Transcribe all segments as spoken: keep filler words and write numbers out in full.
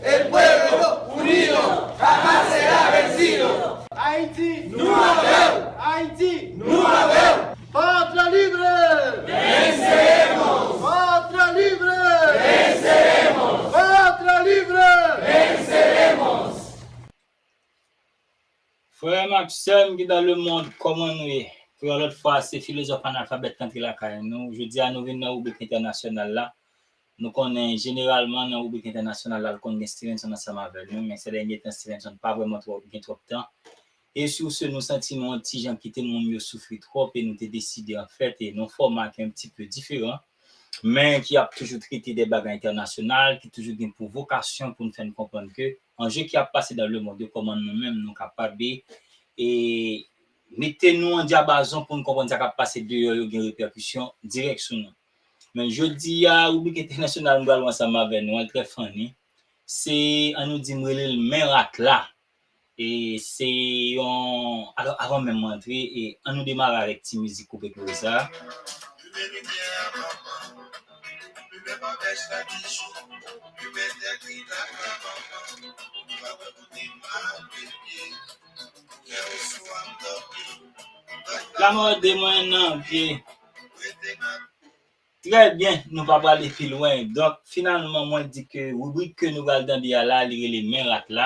El pueblo unido jamás será vencido. Ayiti, nou avè w! Ayiti, nou avè w! Patria libre! Venceremos! Patria libre! Venceremos! Patria libre! Venceremos! Frè m ak sè m ki dans le monde, kòman nou ye? Pou yon lòt fwa, se Filozòf Analfabèt k antre lakay nou. Jodi a, nou vin nan ribrik entènasyonal la. Nou konnen, jeneralman, nan ribrik entènasyonal la, l konn gen Stevenson ansanm avè nou, men sè dènye tan, Stevenson pa vrèman twò, gen twòp tan. E sou se, nou santi nou yon ti jan kite moun yo soufri twòp e nou te deside, anfèt, e nan fòma ki yon ti pe diferan, men ki ap toujou trete de bagay entènasyonal, ki toujou gen pou vokasyon pou n fè n konprann ke anje ki ap pase dans le monde yo, kòman nou menm nou kapab, e, mete nou an dyapazon pou n konprann sa k ap pase deyò yo gen repèkisyon dirèk sou nou. Men jodi a, ribrik entènasyonal m pral wè ansanm avè nou an, l trè funny. Se, ann nou di, m rele l Men Rat la. E se yon, alò, avan menm mwen antre, e ann nou demare avèk ti mizik koupe klore sa a. Limen limyè a, papa. Limen pa bèch la ki cho. Limen tè gri la, papa. Pa wè kote m ap pye. Kè w sou a m dòmi. Lanmò de mwen nan pye. Rete nan Trè byen, nou pa prale pi lwen. Donk, finalman, mwen di ke ribrik ke nou pral tande a la, li rele Men Rat la.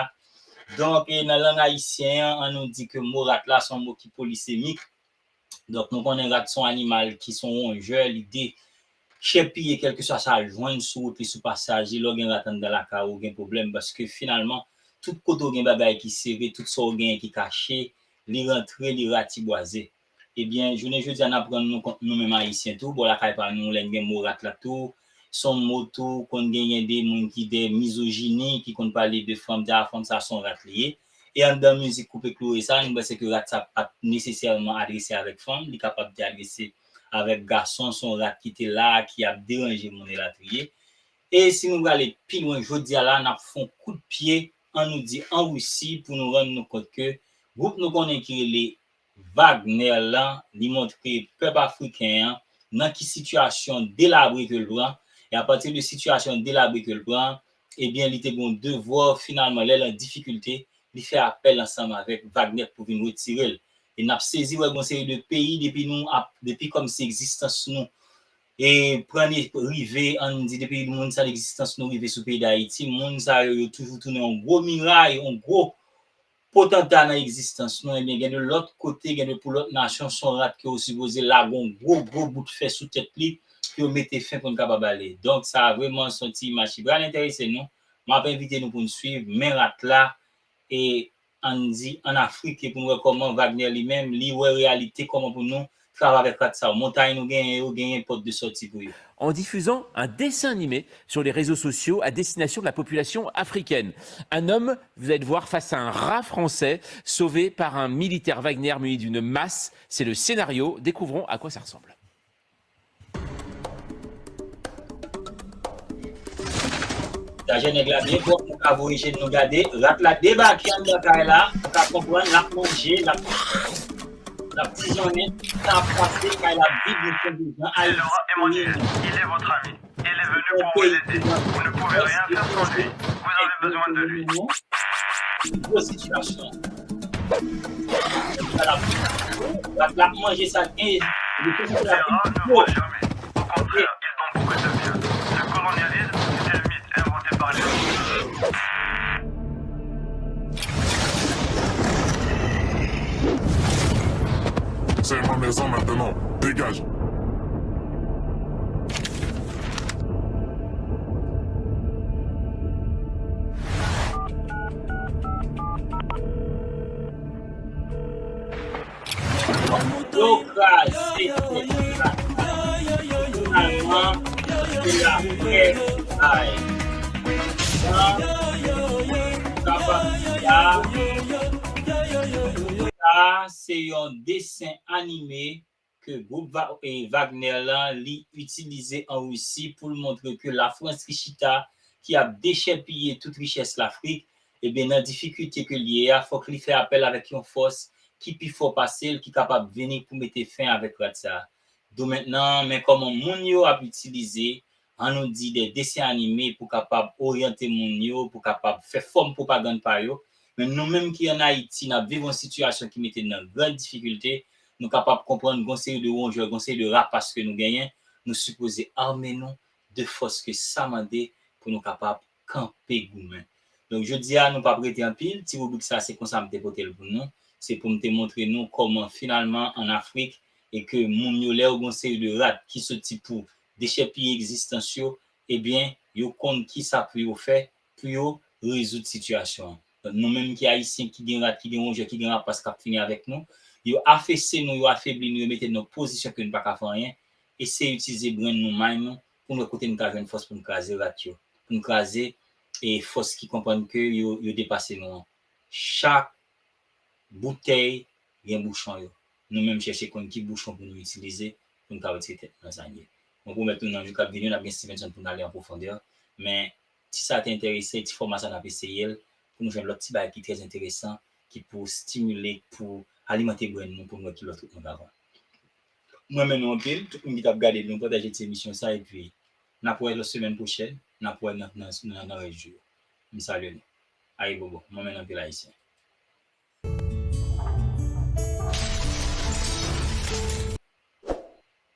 Donk, e, nan lang ayisyen an, ann nou di ke mo rat la se yon mo ki polisemik. Donk, nou konnen rat se yon animal ki se yon wonjè, li dechèpiye kèlkeswa sa l jwenn sou wout li, sou pasaj li. Lè w gen rat anndan lakay ou, ou gen pwoblèm, paske finalman, tout kote w gen bagay ki sere, tout sa w genyen ki kache, li rantre, li ratibwaze. Ebyen, jounen jodi a, n ap rann nou kont nou menm Ayisyen tou, bò lakay pa nou, lè n gen mo rat la tou, se yon mo tou, konn genyen de moun ki de mizojini, ki konn pale de fanm, di, a, fanm sa se yon rat li ye. E anndan mizik koupe klore sa, nou panse ke rat sa pa t nesesèman adrese avèk fanm, li kapab te adrese avèk gason, se yon rat ki te la, ki ap deranje moun elatriye. E si nou prale pi lwen jodi a la, n ap fè yon kout pye, ann nou di, an Risi, pou nou rann nou kont ke gwoup nou konnen ki rele Wagner lan, li montre pèp afriken an nan ki sitiyasyon delabre ke l pran, e apati de sitiyasyon delabre ke l pran, ebyen, li te gen yon devwa, finalman, lè l an difikilte, li fè apèl ansanm avèk Wagner pou vin retire l. E n ap sezi wè gen yon seri de peyi, depi nou ap, depi kòmsi egzistans nou, e pran rive, ann di, depi moun sa egzistans nou rive sou peyi Dayiti, moun sa yo, yo toujou tounen yon gwo miray, yon gwo potanta nan egzistans nou, ebyen, gen de lòt kote, gen de pou lòt nasyon, se yon rat ke yo sipoze lage yon gwo, gwo bout fè sou tèt li, pou yo mete fen pou n kapab ale. Donk, sa a vrèman se yon ti imaj ki pral enterese nou. M ap envite nou pou n swiv Men Rat la, e ann di, ann Afrik, e pou n wè kòman Wagner li menm, li wè reyalite, kòman pou nou travay avèk rat sa yo. Montay nou genyen yo, genyen pòt de sòti pou yo. En diffusant un dessin animé sur les réseaux sociaux à destination de la population africaine. Un homme, vous allez le voir, face à un rat français sauvé par un militaire Wagner muni d'une masse. C'est le scénario. Découvrons à quoi ça ressemble. Tajè nèg la byen pwòp, nou ka voye je n nou gade. Rat la debake anndan kay la, nou ka konprann, l ap manje, l ap, l ap tizonnen, tout sa ap pase, kay la vid, nou sonje jan Ayiti ye. Il est votre ami. Il est venu pour vous aider. Vous ne pouvez rien faire sans lui. Vous avez besoin de lui. Gwo sitiyasyon. Sa l ap, l ap, l ap manje sa k gen. Ces rats ne volent jamais. Au contraire, ils donnent beaucoup de viande. Le colonialisme, c'est un mythe inventé par les Russes. C'est ma maison maintenant. Dégage. Yo kraze tèt la. Finalman, se lapè ki bay. Jan kapab di a, sa se yon desen anime ke gwoup Va-, e, Wagner lan, li itilize an Risi pou l montre ke Lafrans ki chita, ki ap dechèpiye tout richès Lafrik, ebyen, nan difikilte ke l ye a, fòk li fè apèl avèk yon fòs ki pi fò pase l, ki kapab vini pou mete fen avèk rat sa a. Domentnan, men kòman moun yo ap itilize ann nou di, de desen anime pou kapab oryante moun yo, pou kapab fè fòm pwopagann pa yo. Men nou menm ki ann Ayiti, n ap viv yon sitiyasyon ki mete n nan gran difikilte. Nou kapab konprann gon seri de wonjè, gon seri de rapas ke nou genyen. Nou sipoze ame nou de fòs ke sa mande pou nou kapab kanpe goumen. Donk, jodi a, nou p ap rete anpil. Ti ribrik sa, se konsa m te pote l pou nou. Se pou m te montre nou kòman, finalman, ann Afrik, e ke moun yo, lè yo gon seri de rat ki soti pou dechèpiye egzistans yo, ebyen, yo konn ki sa pou yo fè pou yo rezoud sitiyasyon an. Donk, nou menm ki Ayisyen, ki gen rat, ki gen wonjè, ki gen rapas k ap fini avèk nou, yo afese nou, yo afebli nou, yo mete n nan pozisyon ke nou pa ka fè anyen, eseye itilize brenn nou, may nou, pou n wè kote n ka jwenn fòs pou n kraze rat yo, pou n kraze e fòs ki konprann ke yo, yo depase nou an. Chak boutèy gen bouchon yo. Nou menm chèche konn ki bouchon pou nou itilize pou n ka retire tèt nou nan sa n ye. Mwen pwomèt nou nan jou k ap vini yo, n ap gen Stevenson pou n ale an pwofondè, men ti sa te enterese, ti fòma sa n ap eseye l pou nou jwenn lòt ti bagay ki trè enteresan, ki pou stimile, pou alimante brenn nou, pou nou wè ki lòt wout nou ka pran. Mwen renmen nou anpil, tout moun ki t ap gade nou, pataje ti emisyon sa, epi n ap wè lòt semèn pwochèn, n ap wè nan, nan, nan, nan rès jou yo. M salye nou. Ayibobo, mwen renmen nou anpil Ayisyen.